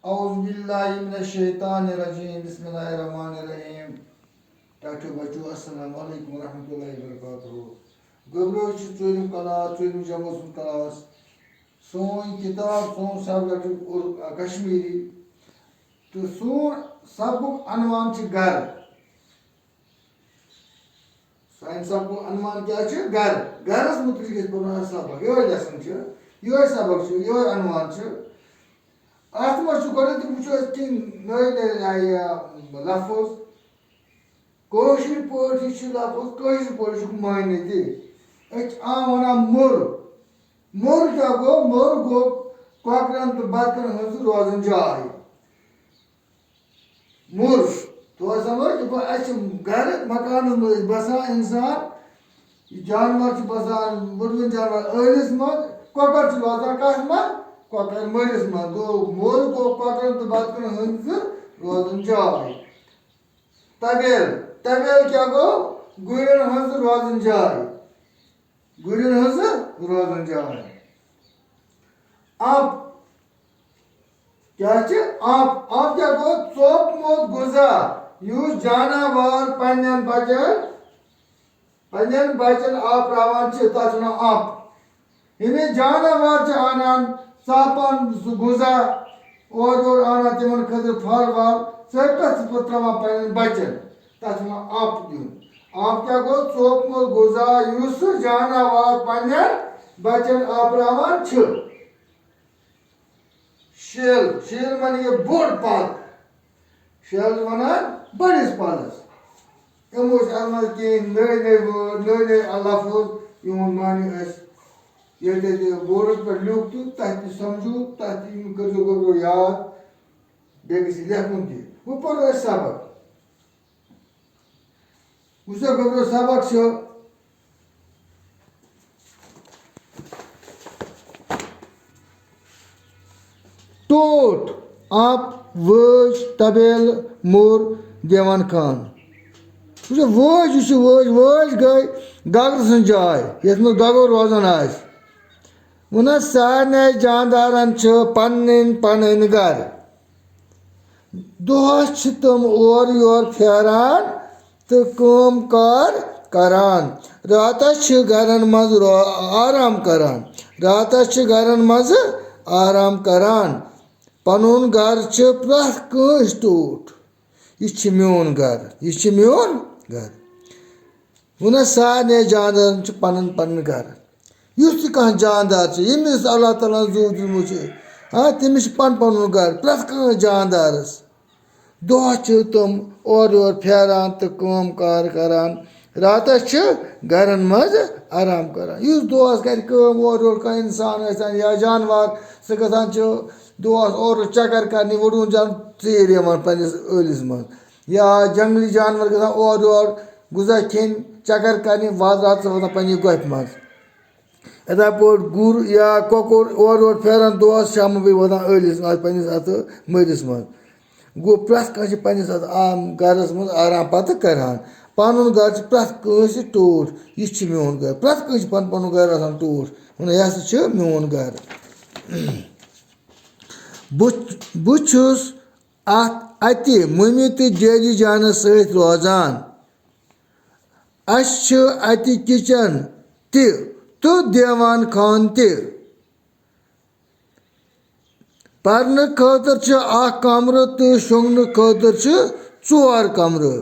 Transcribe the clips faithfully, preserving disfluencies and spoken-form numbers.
اعوذ باللہ من الشیطان الرجیم، بسم اللہ الرحمن الرحیم۔ ٹاٹھیو بچو، السلام علیکم ورحمۃ اللہ وبرکاتہ۔ گوٚبرو، أسۍ چھِ ژوٗرِم کلاس، ژوٗرِم جمٲژ ہُنٛد کلاس۔ سٲنۍ کِتاب، سون subject اُر-، کشمیٖری۔ تہٕ سون سبقُک عنوان چھُ گَرٕ۔ سانہِ سبقُک عنوان کیٛاہ چھُ؟ گَرٕ۔ گَرَس مُتعلِق گژھِ پَرُن اَکھ سبق۔ یِہوٚے lesson چھُ، یِہوٚے سبق چھُ، یِہوٚے عنوان چھُ۔ اَتھ منٛز چھُ گۄڈٕنٮ۪تھٕے وٕچھو أسۍ کینٛہہ نٔے نٔے، یہِ، لفظ۔ کٲشِر پٲٹھۍ چھِ لفظ، کٲشِر پٲٹھۍ چھُکھ معنی تہِ۔ أسۍ چھِ عام وَنان موٚر۔ موٚر کیٛاہ گوٚو؟ موٚر گوٚو کۄکرَن تہٕ بَطخَن ہٕنٛز روزَن جاے۔ موٚر۔ توے سمجھ؟ یہِ گوٚو اَسہِ گَرٕ مکانَس منٛز أسۍ بَسان اِنسان، یہِ جانوَر چھُ بَسان، وُڈوٕنۍ جانوَر ٲلِس منٛز، کۄکَر چھُ روزان کَتھ منٛز؟ کۄکَر مٔرِس منٛز۔ گوٚو موٚر گوٚو کۄکرَن تہٕ بَطخَن ہٕنٛز روزَن جاے۔ طبیل۔ طبیل کیٛاہ گوٚو؟ گُرٮ۪ن ہٕنٛز روزَن جاے۔ گُرٮ۪ن ہٕنٛز روزَن جاے۔ اَمپ۔ کیٛاہ چھِ اَمپ؟ اَمپ کیٛاہ گوٚو؟ ژوٚپمُت غذا، یُس جاناوار پنٛنٮ۪ن بَچَن، پنٛنٮ۪ن بَچَن آپراوان چھِ، تَتھ چھِ وَنان اَمپ۔ یعنی جاناوار چھِ اَنان، ژاپان سُہ غذا، اورٕ یورٕ اَنان تِمَن خٲطرٕ پھل ول، ژٔپِتھ ژٔپِتھ ترٛاوان پنٛنٮ۪ن بَچَن۔ تَتھ چھِ وَنان اَمپ دیُن۔ اَمپ کیٛاہ گوٚو؟ ژوٚپمُت غذا، یُس سُہ جاناوار پنٛنٮ۪ن بَچَن آپراوان چھِ۔ شیل، شیل معنی یہِ بوٚڑ پَل۔ شیل چھِ وَنان بٔڑِس پَلَس۔ یِمو چھِ اَتھ منٛز کینٛہہ نٔے نٔے word، نٔے نٔے لفظ، یِہُنٛد معنی أسۍ ییٚلہِ تۄہہِ تہِ بورڈَس پٮ۪ٹھ لیوٗکھ تہٕ تۄہہِ تہِ سَمجھو، تۄہہِ تہِ یِم کٔرۍزیو گۄڈٕ یاد، بیٚیہِ گژھِ لیکھُن تہِ۔ وۄنۍ پَرو أسۍ سبق۔ وٕچھو گۄڈٕ سبق چھُ ٹوٹھ، اَمپ، وٲج، طبیل، موٚر، دیوان خان۔ وٕچھو، وٲج یُس چھِ وٲج، وٲج گٔے گگرٕ سٕنٛز جاے، یَتھ منٛز گگُر روزان آسہِ۔ ووٚنُن، سارنٕے جاندارَن چھِ پنٕنۍ پنٕنۍ گَرٕ۔ دۄہَس چھِ تِم اورٕ یورٕ پھیران تہٕ کٲم کار کران۔ راتَس چھِ گَرَن منٛز رو-، آرام کران۔ راتَس چھِ گَرَن منٛز آرام کران۔ پَنُن گَرٕ چھِ پرٛٮ۪تھ کٲنٛسہِ ٹوٹھ۔ یہِ چھِ میون گَرٕ، یہِ چھِ میون گَرٕ۔ ووٚنُن، سارنٕے جاندارَن چھِ پَنُن پَنُن گَرٕ۔ یُس تہِ کانٛہہ جاندار چھُ، ییٚمِس اللہ تعالیٰ ہَن زُو دیُتمُت چھُ، ہاں، تٔمِس چھُ پَن پَنُن گَرٕ، پرٛٮ۪تھ کانٛہہ جاندارَس۔ دۄہَس چھِ تِم اورٕ یورٕ پھیران تہٕ کٲم کار کران، راتَس چھِ گَرَن منٛز آرام کران۔ یُس دۄہَس کرِ کٲم، اورٕ یورٕ کانٛہہ اِنسان ٲسۍتَن یا جانوَر، سُہ گژھان چھُ دۄہَس اورٕ چکر کرنہِ، وُڈوُن جان ژیٖرۍ یِوان پنٛنِس ٲلِس منٛز۔ یا جنٛگلی جانوَر گژھان اورٕ یورٕ غذا کھیٚنہِ، چکر کرنہِ، وازٕ راتَس واتان پنٛنہِ گۄپھِ منٛز۔ یِتھَے پٲٹھۍ گُر یا کۄکُر اورٕ یورٕ پھیران دۄہَس، شامَن بیٚیہِ واتان ٲلِس منٛز پنٛنِس اَتھ مٲلِس منٛز۔ گوٚو، پرٛٮ۪تھ کانٛہہ چھِ پنٛنِس اَتھ عام گَرَس منٛز آرام پَتہٕ کَران۔ پَنُن گَرٕ چھِ پرٛٮ۪تھ کٲنٛسہِ ٹوٹھ، یہِ چھِ میون گَرٕ۔ پرٛٮ۪تھ کٲنٛسہِ چھِ پَنُن پَنُن گَرٕ آسان ٹوٹھ، وَنان، یہِ ہسا چھِ میون گَرٕ۔ بہٕ، بہٕ چھُس اَتھ اَتہِ مٔمی تہٕ جیجی جانَس سۭتۍ روزان۔ اَسہِ چھُ اَتہِ kitchen تہِ تہٕ دیوان خان تہِ۔ پرنہٕ خٲطرٕ چھُ اکھ کمرٕ تہٕ شۄنٛگنہٕ خٲطرٕ چھِ ژور کمرٕ۔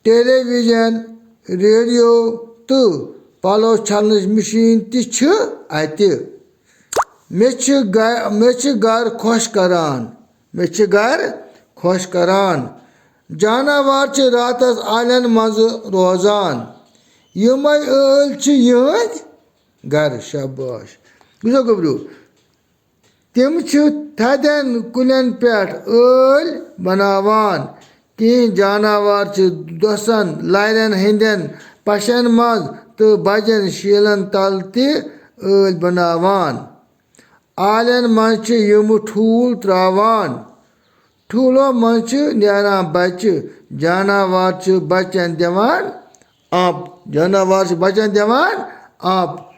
ٹیلی ویژن، ریڈیو تہٕ پلو چھلنٕچ مِشیٖن تہِ چھِ اَتہِ۔ مےٚ چھِ گَ-، مےٚ چھِ گَرٕ خۄش کران۔ مےٚ چھِ گَرٕ خۄش کران۔ جاناوار چھِ راتَس آلٮ۪ن منٛزٕ روزان۔ یِمَے ٲلۍ چھِ یِہٕنٛدۍ گَرٕ۔ شاباش۔ بوٗزتھا گوٚبریو؟ تِم چھِ تھدٮ۪ن کُلٮ۪ن پٮ۪ٹھ ٲلۍ بناوان۔ کینٛہہ جاناوار چھِ دۄسَن، لَرٮ۪ن ہٕنٛدٮ۪ن پَشَن منٛز تہٕ بَجَن شیٖلَن تَل تہِ ٲلۍ بناوان۔ آلٮ۪ن منٛز چھِ یِم ٹھوٗل ترٛاوان۔ ٹھوٗلو منٛز چھِ نیران بَچہِ۔ جاناوار چھِ بَچَن دِوان اَمپ۔ جاناوار چھِ بَچَن دِوان اَمپ۔